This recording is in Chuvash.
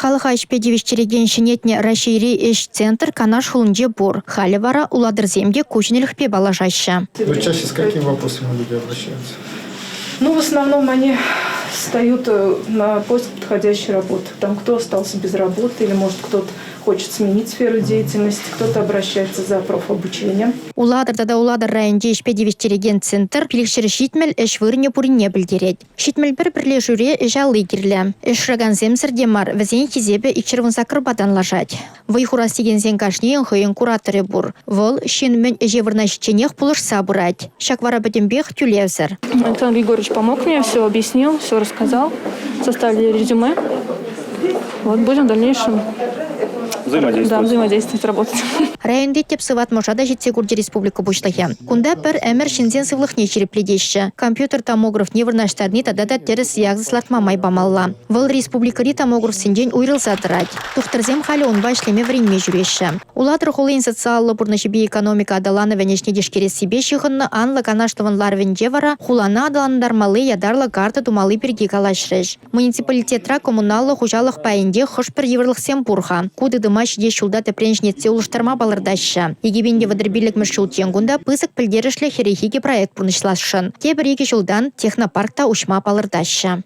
Халӑха ӗҫпе тивӗҫтерекен ҫӗнетнӗ Раҫҫейри ӗҫ центр Канаш хулинче пур. Халӗ вара улатӑрсем те ку ҫӗнӗлӗхпе паллашаҫҫӗ. Ну, чаще с какими вопросами люди обращаются? Ну, в основном они встают на поиск подходящей работы. Там кто остался без работы или, может, кто-то хочет сменить сферу деятельности, кто-то обращается за профобучением. Улатӑр тата Улатӑр районӗнчи ӗҫпе тивӗҫтерекен центр 570 ӗҫ вырӑнӗ пуррине пӗлтерет. 71 пӗрлешӳре ӗҫ алли кирлӗ. Ӗҫ шыракансемсӗр те мар, вӗсен хисепӗ 218 танлашать. Вӑй хурас текенсен кашнийӗн хӑйӗн кураторӗ пур. Вӑл ҫын мӗн ӗҫе вырнаҫичченех пулӑшса пырать. Ҫак вара пӗтӗмпех тӳлевсӗр. Александр Егорович помог мне, все объяснил, все рассказал. Составили резюме. Вот будем в дальнейшем взаимодействовать. Да, взаимодействовать, работать. Районти тӗп сыватмӑша та ҫитсе курчӗ республика Пуҫлӑхӗ. Кунта пӗр ӗмӗр ҫынсен сывлӑхне ҫирӗплетеҫҫӗ. Компьютер томографне вырнаҫтарни тата та тӗрӗс диагноз лартма май памалла. Вӑл республикӑри томографсенчен уйрӑлса тӑрать. Тухтӑрсем халӗ унпа ӗҫлеме вӗренме ҫӳреҫҫӗ. Улатӑр хулин социаллӑ пурнӑҫӗпе экономика аталанӑвӗн ӗҫне тишкерессипе ҫыхӑннӑ анлӑ канашлӑвӑн ларӑвӗнче вара хулана аталантармалли ятарлӑ карта тумалли пирки калаҫрӗҫ. Муниципалитетра коммуналлӑ хуҫалӑх пайӗнче хӑш-пӗр йывӑрлӑхсем пур-ха. Ку тытӑма ҫитес ҫулта тӗпрен ҫӗнетсе улӑштарма палӑртаҫҫӗ. 2035-мӗш ҫулччен кунта пысӑк пӗлтерӗшлӗ 42 проект пурнӑҫласшӑн. Тепӗр икӗ ҫултан технопарк та уҫма палӑртаҫҫӗ.